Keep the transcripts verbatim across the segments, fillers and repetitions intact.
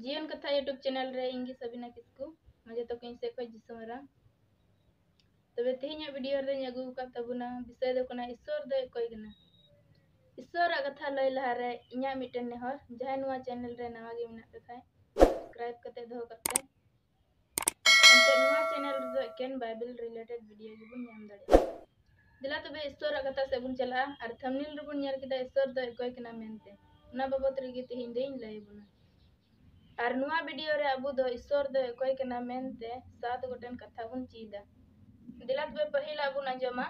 ᱡᱤᱭᱚᱱ ᱠᱟᱛᱷᱟ YouTube channel ᱨᱮ ᱤᱧ ᱜᱮ ᱥᱟᱵᱤᱱᱟ ᱠᱤᱥᱠᱩ, ᱢᱟ ᱡᱚᱛᱚ ᱠᱚ ᱤᱧ ᱥᱮᱫ ᱠᱷᱚᱱ ᱡᱤᱥᱩ ᱢᱟᱨᱟᱝ᱾ ᱛᱚᱵᱮ ᱛᱮᱦᱮᱧᱟᱜ video ᱨᱮᱧ ᱟᱹᱜᱩ ᱟᱠᱟᱫ ᱛᱟᱵᱚᱱᱟ ᱵᱤᱥᱚᱭ ᱫᱚ ᱠᱟᱱᱟ ᱤᱥᱥᱚᱨ ᱫᱚ ᱚᱠᱚᱭ ᱠᱟᱱᱟ᱾ ᱤᱥᱥᱚᱨᱟᱜ ᱠᱟᱛᱷᱟ ᱞᱟᱹᱭ ᱞᱟᱦᱟᱨᱮ ᱤᱧᱟᱹᱜ ᱢᱤᱫᱴᱮᱱ ᱱᱮᱦᱚᱨ, ᱡᱟᱦᱟᱸᱭ ᱱᱚᱣᱟ channel ᱨᱮ ᱱᱟᱣᱟ ᱜᱮ ᱢᱮᱱᱟᱜ ᱯᱮ ᱠᱷᱟᱱ subscribe ᱠᱟᱛᱮ ᱫᱚᱦᱚ ᱠᱟᱜ ᱯᱮ᱾ ᱮᱱᱛᱮ ᱱᱚᱣᱟ channel ᱨᱮᱫᱚ ᱮᱠᱮᱱ Bible related video ᱜᱮᱵᱚᱱ ᱧᱟᱢ ᱫᱟᱲᱮᱭᱟᱜᱼᱟ᱾ ᱫᱮᱞᱟ ᱛᱚᱵᱮ ᱤᱥᱥᱚᱨᱟᱜ ᱠᱟᱛᱷᱟ ᱥᱮᱫ ᱵᱚᱱ ᱪᱟᱞᱟᱜᱼᱟ ᱟᱨ thumbnail ᱨᱮᱵᱚᱱ ᱧᱮᱞ ᱠᱮᱫᱟ ᱤᱥᱥᱚᱨ ᱫᱚ ᱚᱠᱚᱭ ᱠᱟᱱᱟ ᱢᱮᱱᱛᱮ᱾ ᱚᱱᱟ ᱵᱟᱵᱚᱛ ᱨᱮᱜᱮ ᱛᱮᱦᱮᱧ ᱫᱚᱧ ᱞᱟᱹᱭ ᱟᱵᱚᱱᱟ᱾ ᱟᱨ ᱱᱚᱣᱟ video ᱨᱮ ᱟᱵᱚ ᱫᱚ ᱤᱥᱥᱚᱨ ᱫᱚ ᱚᱠᱚᱭ ᱠᱟᱱᱟ ᱢᱮᱱᱛᱮ ᱥᱟᱛ ᱜᱚᱴᱮᱱ ᱠᱟᱛᱷᱟ ᱵᱚᱱ ᱪᱮᱫᱟ᱾ ᱫᱮᱞᱟ ᱛᱚᱵᱮ ᱯᱟᱹᱦᱤᱞᱟᱜ ᱵᱚᱱ ᱟᱸᱡᱚᱢᱟ,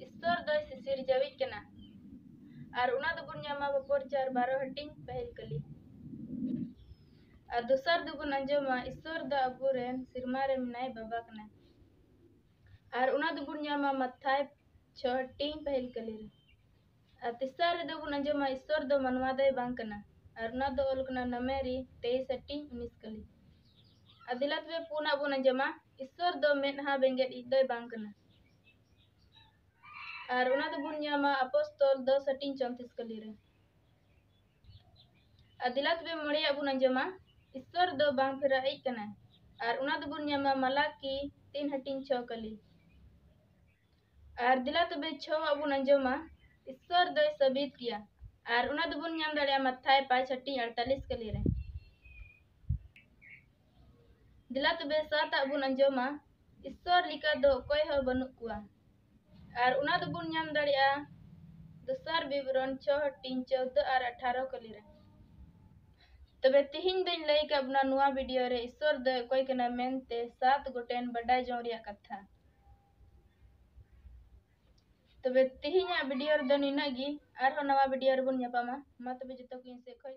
ᱤᱥᱥᱚᱨ ᱫᱚᱭ ᱥᱤᱥᱤᱨᱡᱟᱹᱣᱤᱡ ᱠᱟᱱᱟ᱾ ᱟᱨ ᱚᱱᱟ ᱫᱚᱵᱚᱱ ᱧᱟᱢᱟ ᱵᱟᱯᱚᱨ ᱪᱟᱨ ᱵᱟᱨᱚ ᱦᱟᱹᱴᱤᱧ ᱯᱟᱹᱦᱤᱞ ᱠᱟᱹᱞᱤ᱾ ᱟᱨ ᱫᱚᱥᱟᱨ ᱫᱚᱵᱚᱱ ᱟᱸᱡᱚᱢᱟ ᱤᱥᱥᱚᱨ ᱫᱚ ᱟᱵᱚᱨᱮᱱ ᱥᱮᱨᱢᱟ ᱨᱮ ᱢᱮᱱᱟᱭ ᱵᱟᱵᱟ ᱠᱟᱱᱟᱭ᱾ ᱟᱨ ᱚᱱᱟ ᱫᱚᱵᱚᱱ ᱧᱟᱢᱟ ᱢᱟᱛᱷᱟᱭ ᱪᱷᱚ ᱦᱟᱹᱴᱤᱧ ᱯᱟᱹᱦᱤᱞ ᱠᱟᱹᱞᱤ ᱨᱮ᱾ ᱟᱨ ᱛᱮᱥᱟᱨ ᱨᱮᱫᱚ ᱵᱚᱱ ᱟᱸᱡᱚᱢᱟ ᱤᱥᱥᱚᱨ ᱫᱚ ᱢᱟᱱᱣᱟ ᱫᱚᱭ ᱵᱟᱝ ᱠᱟᱱᱟ᱾ ᱟᱨ ᱚᱱᱟ ᱫᱚ ᱚᱞ ᱠᱟᱱᱟ ᱱᱟᱢᱮᱨᱤ ᱛᱮᱭᱤᱥ ᱦᱟᱹᱴᱤᱧ ᱩᱱᱤᱥ ᱠᱟᱹᱞᱤ᱾ ᱟᱨ ᱫᱮᱞᱟ ᱛᱚᱵᱮ ᱯᱩᱱᱟᱜ ᱵᱚᱱ ᱟᱸᱡᱚᱢᱟ ᱤᱥᱥᱚᱨ ᱫᱚ ᱢᱮᱫᱦᱟ ᱵᱮᱸᱜᱮᱫ ᱤᱡ ᱫᱚᱭ ᱵᱟᱝ ᱠᱟᱱᱟ᱾ ᱟᱨ ᱚᱱᱟ ᱫᱚᱵᱚᱱ ᱧᱟᱢᱟ ᱟᱯᱚᱥᱛᱚᱞ ᱫᱚᱥ ᱦᱟᱹᱴᱤᱧ ᱪᱚᱣᱛᱤᱥ ᱠᱟᱹᱞᱤ ᱨᱮ᱾ ᱟᱨ ᱫᱮᱞᱟ ᱛᱚᱵᱮ ᱢᱚᱬᱮᱭᱟᱜ ᱵᱚᱱ ᱟᱸᱡᱚᱢᱟ ᱤᱥᱥᱚᱨ ᱫᱚ ᱵᱟᱝ ᱯᱷᱮᱨᱟᱜ ᱤᱡ ᱠᱟᱱᱟᱭ᱾ ᱟᱨ ᱚᱱᱟ ᱫᱚᱵᱚᱱ ᱧᱟᱢᱟ ᱢᱟᱞᱟᱠᱤ ᱛᱤᱱ ᱦᱟᱹᱴᱤᱧ ᱪᱷᱚ ᱠᱟᱹᱞᱤ᱾ ᱟᱨ ᱫᱮᱞᱟ ᱛᱚᱵᱮ ᱪᱷᱚᱣᱟᱜ ᱵᱚᱱ ᱟᱸᱡᱚᱢᱟ ᱤᱥᱥᱚᱨ ᱫᱚᱭ ᱥᱟᱹᱵᱤᱛ ᱜᱮᱭᱟ᱾ ᱟᱨ ᱚᱱᱟ ᱫᱚᱵᱚᱱ ᱧᱟᱢ ᱫᱟᱲᱮᱭᱟᱜᱼᱟ ᱢᱟᱛᱷᱟᱭ ᱯᱟᱸᱪ ᱦᱟᱹᱴᱤᱧ ᱟᱴᱛᱟᱞᱤᱥ ᱠᱟᱹᱞᱤ ᱨᱮ᱾ ᱫᱮᱞᱟ ᱛᱚᱵᱮ ᱥᱟᱛᱟᱜ ᱵᱚᱱ ᱟᱸᱡᱚᱢᱟ ᱤᱥᱥᱚᱨ ᱞᱮᱠᱟ ᱫᱚ ᱚᱠᱚᱭ ᱦᱚᱸ ᱵᱟᱹᱱᱩᱜ ᱠᱚᱣᱟ᱾ ᱟᱨ ᱚᱱᱟ ᱫᱚᱵᱚᱱ ᱧᱟᱢ ᱫᱟᱲᱮᱭᱟᱜᱼᱟ ᱫᱚᱥᱟᱨ ᱵᱤᱵᱚᱨᱚᱱ ᱪᱷᱚ ᱦᱟᱹᱴᱤᱧ ᱪᱳᱫᱫᱳ ᱟᱨ ᱟᱴᱷᱟᱨᱚ ᱠᱟᱹᱞᱤ ᱨᱮ᱾ ᱛᱚᱵᱮ ᱛᱤᱦᱤᱧ ᱫᱚᱧ ᱞᱟᱹᱭ ᱟᱠᱟᱫ ᱵᱚᱱᱟ ᱱᱚᱣᱟ video ᱨᱮ ᱤᱥᱥᱚᱨ ᱫᱚ ᱚᱠᱚᱭ ᱠᱟᱱᱟ ᱢᱮᱱᱛᱮ ᱥᱟᱛ ᱜᱚᱴᱮᱱ ᱵᱟᱰᱟᱭ ᱡᱚᱝ ᱨᱮᱭᱟᱜ ᱠᱟᱛᱷᱟ᱾ ᱛᱚᱵᱮ ᱛᱤᱦᱤᱧᱟᱜ video ᱨᱮᱫᱚ ᱱᱤᱱᱟᱹᱜ ᱜᱮ, ᱟᱨᱦᱚᱸ ᱱᱟᱣᱟ video ᱨᱮᱵᱚᱱ ᱧᱟᱯᱟᱢᱟ᱾ ᱢᱟ ᱛᱚᱵᱮ ᱡᱚᱛᱚ ᱠᱚ ᱤᱧ ᱥᱮᱫ ᱠᱷᱚᱱ